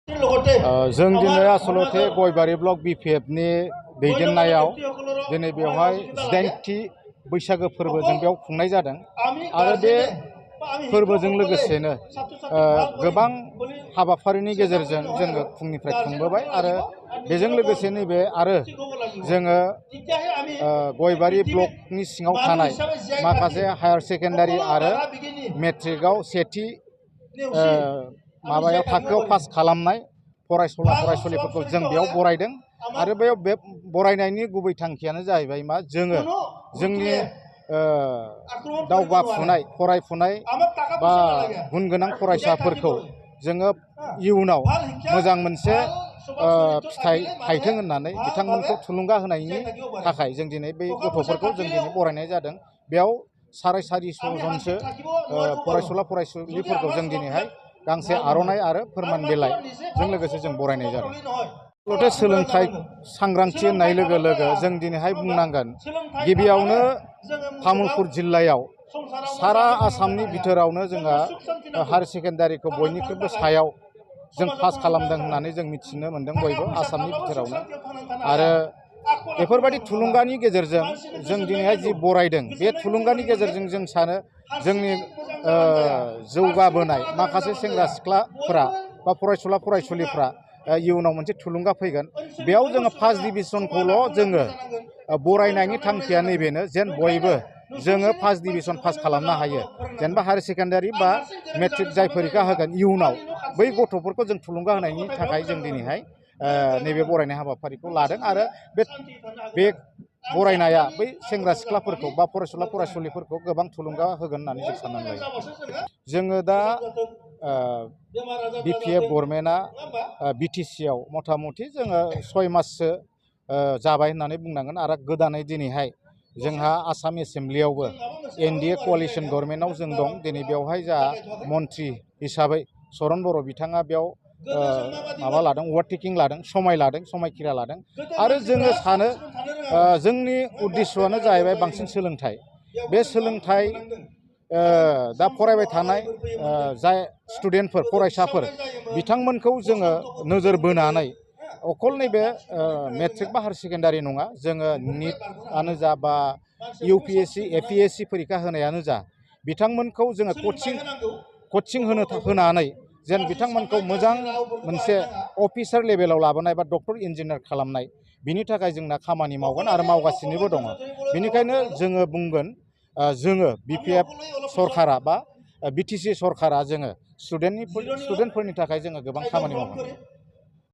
जों दिनै आसलते गयबारि ब्लक बिपिएफनि दैदेननायाव दिनै बेवहाय 18थि बैसागो फोरबो जों बेयाव खुंनाय जादों आरो बे फोरबोजों लोगोसेनो गोबां हाबाफारिनि गेजेरजों जोङो फुंनिफ्राय खुंबोबाय आरो बेजों लोगोसे नैबे आरो जोङो गयबारि ब्लकनि सिङाव थानाय माखासे हायार सेकेन्डारि आरो मेट्रिकआव सेथि माबायाव थाखोआव पास खालामनाय फरायसुला फरायसुलिफोरखौ जों बेयाव बरायदों आरो बेयाव बे बरायनायनि गुबै थांखियानो जाहैबाय मा जोङो जोंनि दावगाफुनाय फरायफुनाय बा गुन गोनां फरायसाफोरखौ जोङो इयुनाव मोजां मोनसे फिथाइ थायथों होननानै बिथांमोनखौ थुलुंगा होनायनि थाखाय जों दिनै बै गथ'फोरखौ जों दिनै बरायनाय जादों। बेयाव 450 जनसो फरायसुला फरायसुलिफोरखौ जों दिनैहाय गांसे आर'नाइ आरो फोरमान बिलाइजों लोगोसे जों बरायनाय जादों। आसलते सोलोंथाइ सांग्रांथि होननाय लोगो लोगो जों दिनैहाय बुंनांगोन गिबियावनो तामुलपुर जिल्लायाव सारा आसामनि बिथोरावनो जोंहा हायार सेकेन्डारिखौ बयनिख्रुइबो सायाव जों पास खालामदों होननानै जों मिथिनो मोनदों बयबो आसामनि बिथोरावनो आरो बेफोरबायदि थुलुंगानि गेजेरजों जों दिनैहाय जि बरायदों बे थुलुंगानि गेजेरजों जों सानो जोंनि जौगाबोनाय माखासे सेंग्रा सिख्लाफोरा बा फरायसुला फरायसुलिफ्रा इयुनाव मोनसे थुलुंगा फैगोन। बेयाव जोङो फार्स्ट डिभिजनखौल' जोङो बरायनायनि थांखिया नैबेनो जेन बयबो जोङो फार्स्ट डिभिजन पास खालामनो हायो जेनेबा हायार सेकेन्डारि बा मेट्रिक जाय फरिखा होगोन इयुनाव बै गथ'फोरखौ जों थुलुंगा होनायनि थाखाय जों दिनैहाय नैबे बरायनाय हाबाफारिखौ लादों आरो बे बरायनाया बै सेंग्रा सिख्लाफोरखौ बा फरायसुला फरायसुलिफोरखौ गोबां थुलुंगा होगोन होननानै जों साननानै लायो। जोङो दा बिपिएफ गभर्नमेन्टआ बिटिसिआव मथा मथि जोङो 6 माससो जाबाय होननानै बुंनांगोन आरो गोदानै दिनैहाय जोंहा आसाम एसेम्ब्लियावबो एनडिए क'लिशन गभर्नमेन्टआव जों दं। दिनै बेवहाय जोंहा मन्थ्रि हिसाबै चरन बर' बिथाङा बेयाव माबा लादों अभारटेकिं लादों समायखिरा लादों आरो जोङो सानो जोंनि उद्देश्यआनो जाहैबाय बांसिन सोलोंथाइ। बे सोलोंथाइ दा फरायबाय थानाय जाय स्टुडेन्टफोर फरायसाफोर बिथांमोनखौ जोङो नोजोर बोनानै अकल नैबे मेट्रिक बा हायार सेकेन्डारि नङा जोङो निटआनो जा बा इउपिएससि एपिएससि फरिखा होनायानो जा बिथांमोनखौ जोङो कचिं होनानै जेन बिथांमोनखौ मोजां मोनसे अफिसार लेभेलाव लाबोनाय बा डक्टर इन्जिनियार खालामनाय बिनि थाखाय जोंना खामानि मावगोन आरो मावगासिनोबो दङ। बेनिखायनो जोङो बुंगोन जोङो बिपिएफ सरकारा बा बिटिसि सरकारा जोङो स्टुडेन्टफोरनि थाखाय जोङो गोबां खामानि मावगोन।